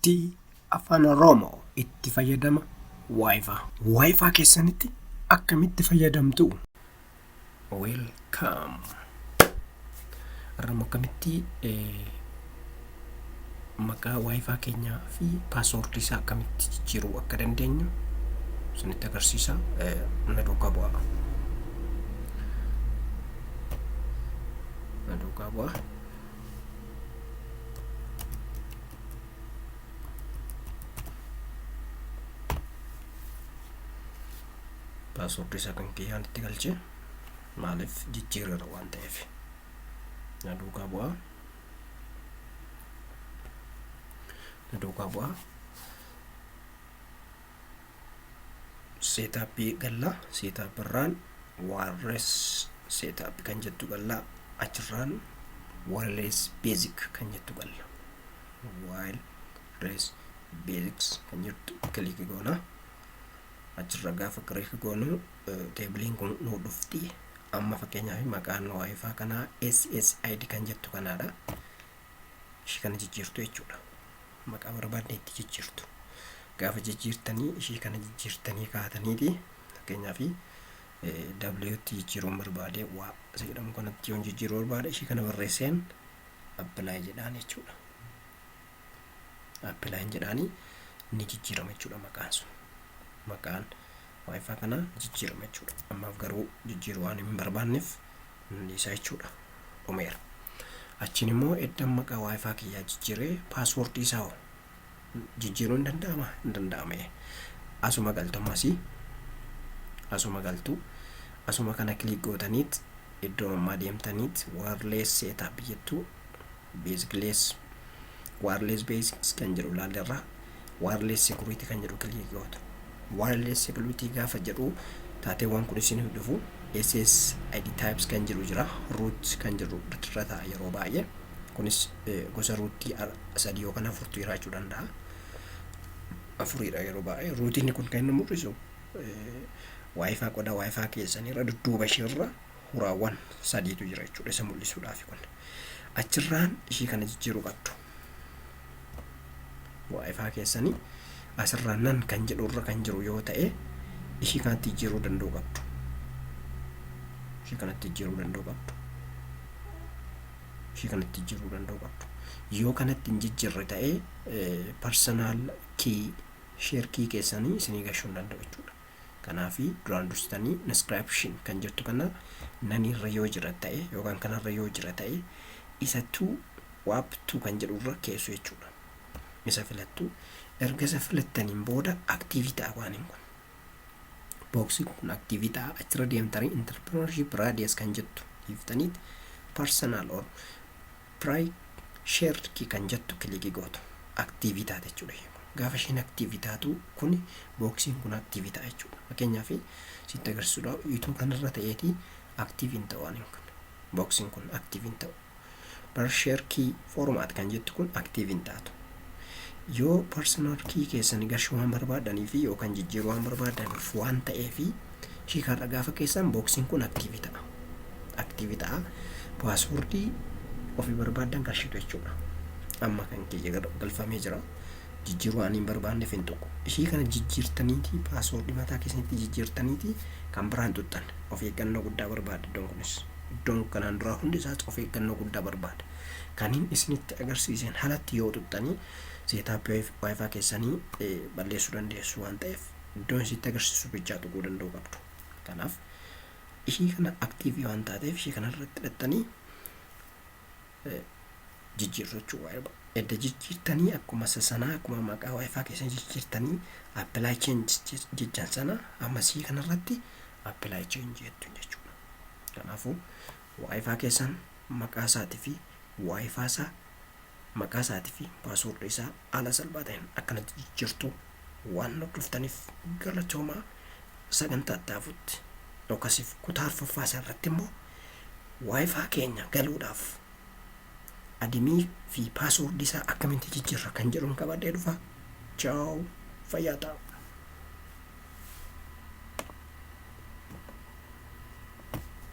Aartii Afaan Oromoo itti fayyadama WiFi. WiFi keessanitti akkamitti fayyadamtu? Welcome. Har'a immoo akkamitti maqaa WiFi keenyaa fi paaswoordii isaa akkamitti jijjiiruu akka dandeenyu isinitti agarsiisa. Na duukaa bu'aa. Na duukaa bu'aa. Paaswoordii isaa kan kiyyaan itti galche, maaliif jijjiirreera waan ta'eef. Na duukaa bu'aa. Na duukaa bu'aa. Setup galla. Setup irraan wireless setup kan jettu galla. Achirraan wireless basic kan jettu galla. Wireless basics kan jettu click goona. Achirra gaafa click goonu teebiliin kun nu dhufti. Amma fakkeenyaaf maqaan WiFi kanaa SSID kan jettu kanaadha. Ishii kana jijjiirtu jechuudha. Maqaa barbaadne itti jijjiirtu. Gaafa jijjiirtanii, ishii kana jijjiirtanii kaataniiti, fakkeenyaaf W tti jijjiiruun barbaade, waa isa jedhamu kanatti yoon jijjiiruu barbaade, ishii kana barreesseen apply jedhaan jechuudha. Apply jedhaanii ni jijjiirama jechuudha maqaan sun. Maqaan WiFi kanaa jijjiirama jechuudha. Ammaaf garuu jijjiiruu waan hin barbaanneef inni isaa jechuudha. Dhumeera. Achiin immoo eddan maqaa WiFi kiyyaa jijjiiree, paaswoordii isaa hoo jijjiiruu hin danda'ama? Hin danda'ame. Asuma galtu, ammasii asuma galtu, asuma kana click gootaniit iddoo ammaa deemtaniit wireless setup jettu, basicless wireless basics kan jedhu ilaalleerra, wireless security kan jedhu click gootu. Wireless security gaafa jedhu taateewwan kun isiniif dhufu. SSID types kan jedhu jira, root kan jedhu irra ta'a yeroo baay'ee. Kunis gosa rootii sadii yookaan afurtu jiraachuu danda'a. Afuridha yeroo baay'ee. Rootiin kun kan inni mul'isu WiFi qodaa WiFi keessanirra dudduuba isheerra uraawwan sadiitu jira jechuudha, isa mul'isuudhaaf kun. Achirraan ishii kana jijjiiruu qabdu. WiFi keessanii asirraa none kan jedhu irra kan jiru yoo ta'e, ishii kanatti jijjiiruu danda'uu qabdu. Ishii kanatti jijjiiruu danda'uu qabdu. Ishii kanatti jijjiiruu danda'uu qabdu. Yoo kanatti hin jijjiirre ta'e, personal key, share key keessanii isinii gashuu hin danda'u jechuudha. Kanaafi duraan dursitanii inscription kan jettu kana none irra yoo jira ta'e yookaan kanarra yoo jira ta'e, isa two WPA 2 kan jedhu irra keessu jechuudha. Isa filattu. Erga isa filattaniin booda active ta'a waan hin kun. Booksiin kun active ta'a. Achirra deemtanii entrepreneurship radius kan jettu dhiiftaniit personal or pre shared key kan jettu click gootu. Active taate jechuudha. Gaafa isheen active taatu kun booksiin kun active ta'a jechuudha. Fakkeenyaaf sitti agarsiisuudhaaf, ituu kanarra ta'eeti active hin ta'u waan kun. Booksiin kun active hin ta'u. Per share key format kan jettu kun active hin taatu. Yoo personal key keessan gashuu waan barbaadanii fi yookaan jijjiiruu waan barbaadaniif waan ta'eefi, ishii kanarra gaafa keessan booksiin kun active ta'a. Active ta'a. Paaswoordii ofii barbaadan gashitu jechuudha. Amma kan kiyya galfamee jira. Jijjiiruu waan hin barbaanneef hin tuqu. Ishii kana jijjiirtaniiti, paaswoordii mataa keessanitti jijjiirtaniiti kan biraan tuxxan. Of eeggannoo guddaa barbaada iddoon kunis. Iddoon kanaan duraa hundi isaas of eeggannoo guddaa barbaada. Kaniin isinitti agarsiiseen alatti yoo tuxxanii setup WiFi keessanii balleessuu dandeessu waan ta'eef, iddoon isinitti agarsiisu bichaa tuquu danda'uu qabdu. Kanaaf ishii kana active waan taateef, ishii kana irratti hidhattanii jijjiirru jechuudha. Edda jijjiirtanii, akkuma isa sanaa, akkuma maqaa WiFi keessan jijjiirtanii apply change jechan sana, ammasii kanarratti apply change jettu jechuudha. Kanaafuu WiFi keessan maqaa isaatii fi WiFi isaa, maqaa isaatii fi paaswoordii isaa haala salphaa ta'een akkanatti jijjiirtu. Waan hordoftaniif galatoomaa. Sagantaa itti aanutti yookaasiif kutaa arfaffaa isaa irratti immoo WiFi keenya galuudhaaf admin fi paaswoordii isaa akkamitti jijjiirra kan jedhuun qabadhee dhufa. Ciao, fayyaa ta'a.